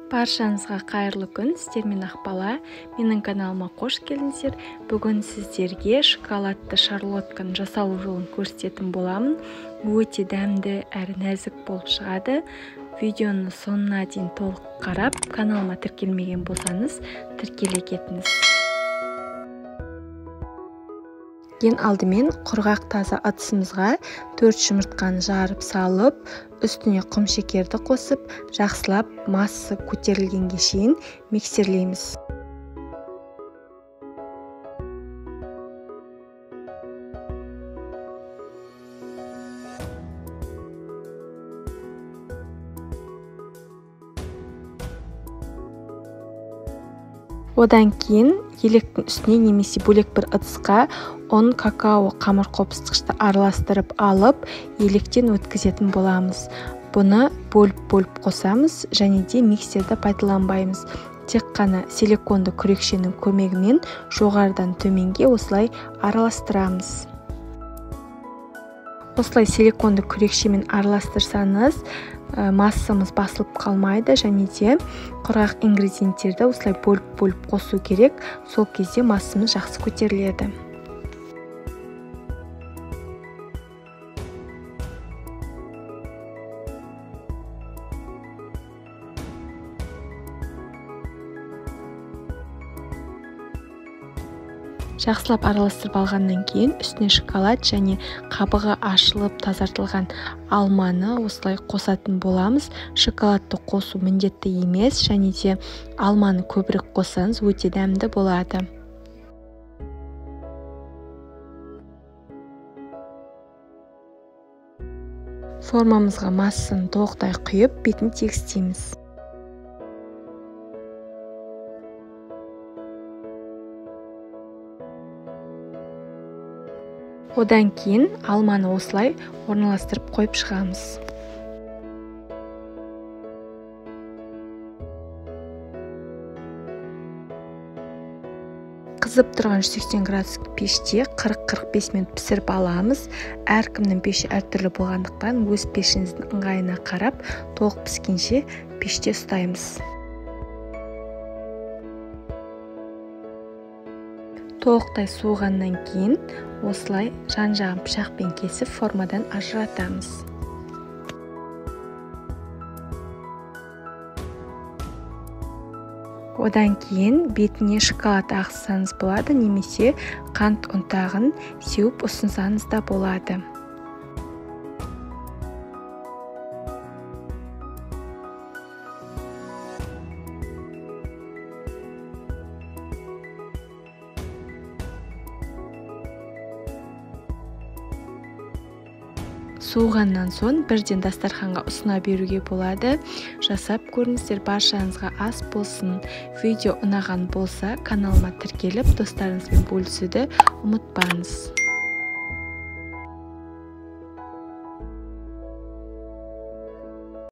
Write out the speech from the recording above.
Баршаңызға қайырлы күн, сіздермен Ақбала. Менің каналыма қош келдіңіздер. Бүгін сіздерге шоколадты шарлотканың жасалу жолын көрсететін боламын. Өте дәмді әрі нәзік болып шығады. Видеоны соңына дейін толық қарап, каналыма тіркелмеген болсаңыз, тіркеле кетіңіз. Ең алдымен құрғақ таза ыдысымызға 4 жұмыртқаны жарып салып, үстіне құм шекерді қосып, жақсылап масса көтерілгенге шейін миксерлейміз. Одан кейін електің үстіне немесе бөлек бір ыдысқа ұн, какао, қамыр қопсытқышты араластырып алып, електен өткізетін боламыз. Бұны бөліп-бөліп қосамыз және де миксерді пайдаланбаймыз. Тек қана силиконды күрекшенің көмегімен жоғарыдан төменге осылай араластырамыз. Осылай силиконды күрекшемен араластырсаңыз, массамыз басылып қалмайды және де құрғақ ингредиенттерді осылай бөліп-бөліп қосу керек. Сол кезде массамыз жақсы көтеріледі. Жақсылап араластырып алғаннан кейін үстіне шоколад және қабығы ашылып тазартылған алманы осылай қосатын боламыз. Шоколадты қосу міндетті емес және де алманы көбірек қоссаңыз өте дәмді болады. Формамызға массаны толықтай құйып, бетін тегістейміз. Одан кейін алманы осылай орналастырып қойып шығамыз. Қызып тұрған 180 градус пеште 40-45 минут пісіріп аламыз. Әркімнің пеші әртүрлі болғандықтан өз пешіңіздің ыңғайына қарап, толық піскенше пеште ұстаймыз. Толықтай суығаннан кейін осылай жан-жағын пышақпен кесіп формадан ажыратамыз. Одан кейін бетіне шоколад ағызсаңыз болады немесе қант ұнтағын сеуіп ұсынсаңыз да болады. Суығаннан соң бірден дастарханға ұсына беруге болады. Жасап көріңіздер, баршаңызға ас болсын. Видео ұнаған болса, каналыма тіркеліп, достарыңызбен бөлісуді ұмытпаңыз.